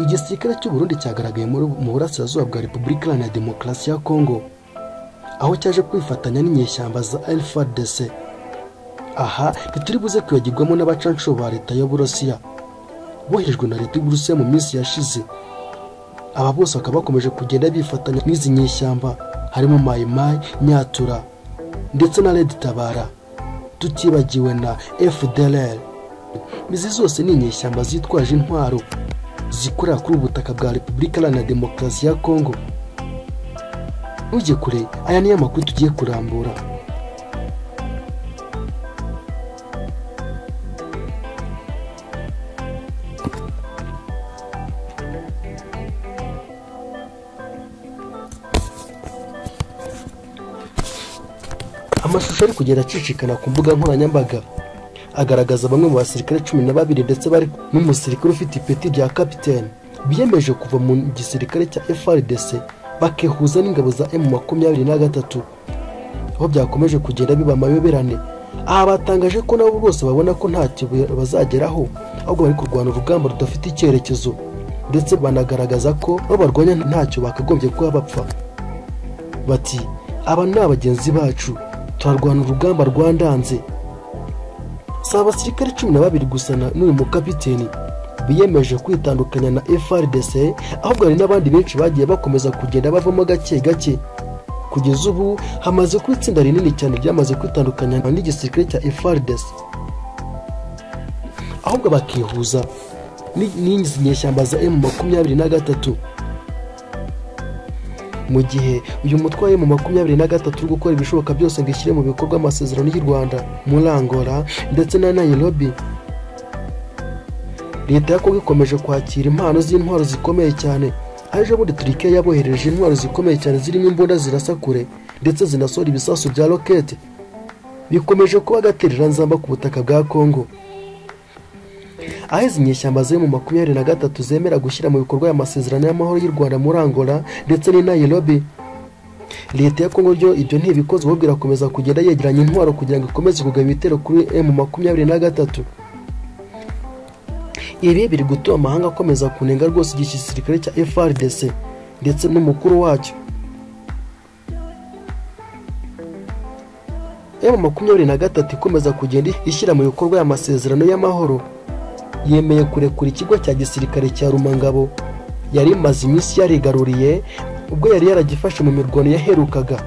Igisirikare cy'u Burundi cyagaragaye mu burasirazuba bwa Repubulika Iharanira Demokarasi ya Kongo, aho cyaje kwifatanya n'inyeshyamba za FARDC. Aha ntituri buze kwibagirwamo n'abacanshuro ba leta y'Uburusiya boherejwe na leta y'Uburusiya mu minsi yashize. Aba bose bakaba bakomeje kugenda bifatanya n'izi nyeshyamba, harimo Mai Mai, Nyatura ndetse na Red Tabara, tutibagiwe na FDLR. Izi zose ni inyeshyamba zitwaje intwaro zikorera kuri ubutaka bwa Repubulika Iharanira Demokarasi ya Kongo. Ntujye kure, aya niyo makuru tugiye kurambura. Amashusho ari kugenda acicikana ku mbuga nkoranyambaga agaragaza bamwe mu basirikare 12 ndetse bari n'umusirikare ufite ipeti rya kapitene biyemeje kuva mu gisirikare cya FARDC bakihuza n'ingabo za M23, aho byakomeje kugenda biba amayoberane. Aha batangaje ko nabo bose babona ko ntacyo bazageraho, ahubwo bari kurwana urugamba rudafite icyerekezo, ndetse banagaragaza ko abo barwanya ntacyo bakagombye kuba bapfa. Bati aba ni abagenzi bacu, turarwana urugamba rwandanze. Si abasirikare 12 gusa n'uyu mukapiteni biyemeje kwitandukanya na FARDC, ahubwo hari n'abandi benshi bagiye bakomeza kugenda bavamo gake gake. Kugeza ubu hamaze kuba itsinda rinini cyane ryamaze kwitandukanya n'igisirikare cya FARDC, ahubwo bakihuza n'izi nyeshyamba za M23. Mu gihe uyu mutwe wa M23 uri gukora ibishoboka byose ngo ishyire mu bikorwa amasezerano y'u Rwanda muri Angola ndetse na Nairobi, leta ya Kongo ikomeje kwakira impano z'intwaro zikomeye cyane. Aje bundi Turkiya yabohereje intwaro zikomeye cyane zirimo imbunda zirasa kure ndetse zinasohora ibisasu bya rokete, bikomeje kuba agatereranzamba ku butaka bwa Kongo. Aho izi nyeshyamba ziri mu 23 zemera gushyira mu bikorwa amasezerano y'amahoro y'u Rwanda muri Angola ndetse n'i Nairobi, leta ya Kongo ryo ibyo ntibikozwe, ahubwo irakomeza kugenda yegeranya intwaro kugira ngo ikomeze kugaba ibitero kuri M23. Ibi biri gutuma amahanga akomeza kunenga rwose igisirikare cya FARDC ndetse n'umukuru wacyo. M23 ikomeza kugenda ishyira mu bikorwa amasezerano y'amahoro, yemeye kurekura ikigo cya gisirikare cya Rumangabo yari imaze iminsi yarigaruriye ubwo yari yaragifashe mu mirwano yaherukaga,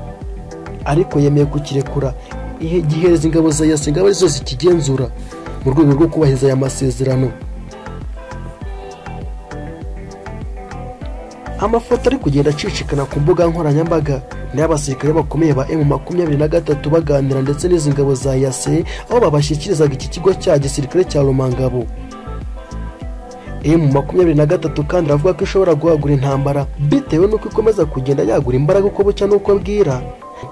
ariko yemeye kukirekura gihereza ingabo za EAC ingabo zose zikigenzura mu rwego rwo kubahiriza aya masezerano. Amafoto ari kugenda acicikana ku mbuga nkoranyambaga ni abasirikare bakomeye ba M23 baganira ndetse n'izi ngabo za EAC, aho babashyikirizaga iki kigo cya gisirikare cya Rumangabo. M23 kandi aravuga ko ishobora guhagura intambara bitewe n'uko ikomeza kugenda yagura imbaraga uko bucya n'uko bwira,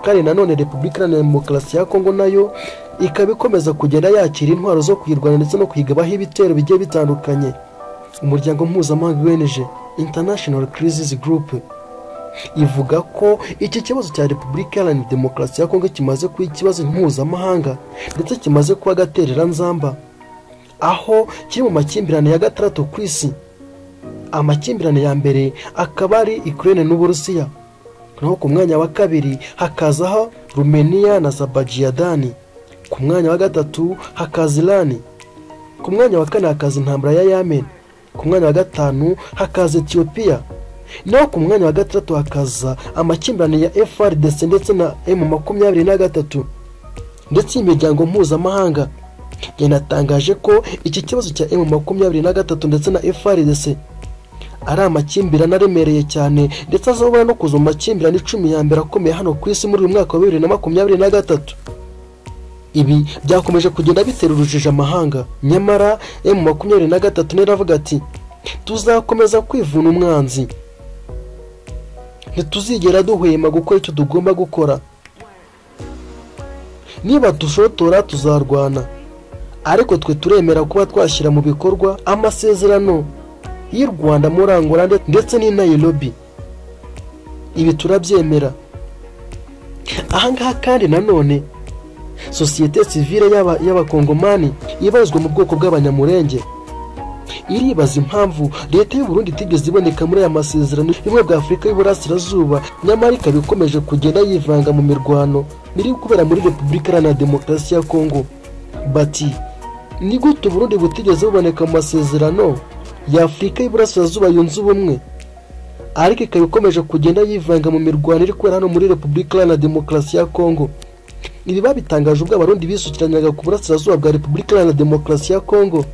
kandi nanone Repubulika Iharanira Demokarasi ya Kongo nayo ikaba ikomeza kugenda yakira intwaro zo kuyirwanya ndetse no kuyigabaho ibitero bigiye bitandukanye. Umuryango mpuzamahanga UNG International Crisis Group ivuga ko iki kibazo cya Repubulika Iharanira Demokarasi ya Kongo kimaze kuba ikibazo mpuzamahanga ndetse kimaze kuba agatereranzamba, aho kiri mu makimbirane ya 6 ku isi. Amakimbirane ya mbere akaba ari Ukraine n'Uburusiya, naho ku mwanya wa kabiri hakazaho Romania na Azerbaijan, ku mwanya wa gatatu hakaza Iran, ku mwanya wa kane hakaza intambara ya Yemen, ku mwanya wa gatanu hakaza Ethiopia, naho ku mwanya wa gatandatu hakaza amakimbirane ya FARDC ndetse na M23. Ndetse imiryango mpuzamahanga yanatangaje ko iki kibazo cya M23 ndetse na FARDC ari amakimbirane aremereye cyane, ndetse azobora no kuza mu makimbirane 10 ya mbere akomeye hano ku isi muri uyu mwaka wa 2023. Ibi byakomeje kugenda bitera urujijo amahanga, nyamara M23 niravuga ati tuzakomeza kwivuna umwanzi, ntituzigera duhwema gukora icyo tugomba gukora, niba dushotora tuzarwana, ariko twe turemera kuba twashyira mu bikorwa amasezerano y'u Rwanda muri Angola ndetse n'i Nairobi. Ibi turabyemera. Ahangaha kandi nanone sosiyete sivile y'abakongomani ibarizwa mu bwoko bw'abanyamurenge Iribaza impamvu leta y'u Burundi itigeze iboneka muri aya masezerano y'ubumwe bwa Afurika y'Uburasirazuba, nyamara ikaba ikomeje kugenda yivanga mu mirwano iri kubera muri Repubulika Iharanira Demokarasi ya Kongo. Bati ni gute Burundi butigeze buboneka mu masezerano ya Afurika y'Iburasirazuba yunze ubumwe, ariko ikaba ikomeje kugenda yivanga mu mirwano iri kubera hano muri Repubulika Iharanira Demokarasi ya Kongo? Ibi babitangaje ubwo Abarundi bisukiranyaga ku burasirazuba bwa Repubulika Iharanira Demokarasi ya Kongo,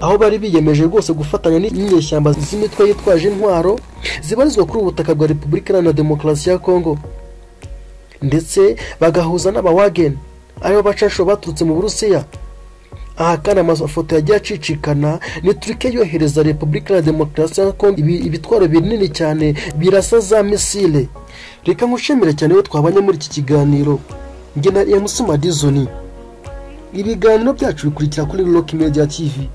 aho bari biyemeje rwose gufatanya n'inyeshyamba z'imitwe yitwaje intwaro zibarizwa kuri ubu butaka bwa Repubulika Iharanira Demokarasi ya Kongo, ndetse bagahuza n'abawageni aribo bacasho baturutse mu Burusiya. Aha kandi amafoto yagiye acicikana ni Turkiya yohereza Repubulika Iharanira Demokarasi ya Kongo ibitwaro binini cyane birasa za misile. Reka nkushimire cyane iyo twabanye muri iki kiganiro. Njye na MC Madizoni. Ibiganiro byacu bikurikira kuri Rock Media TV.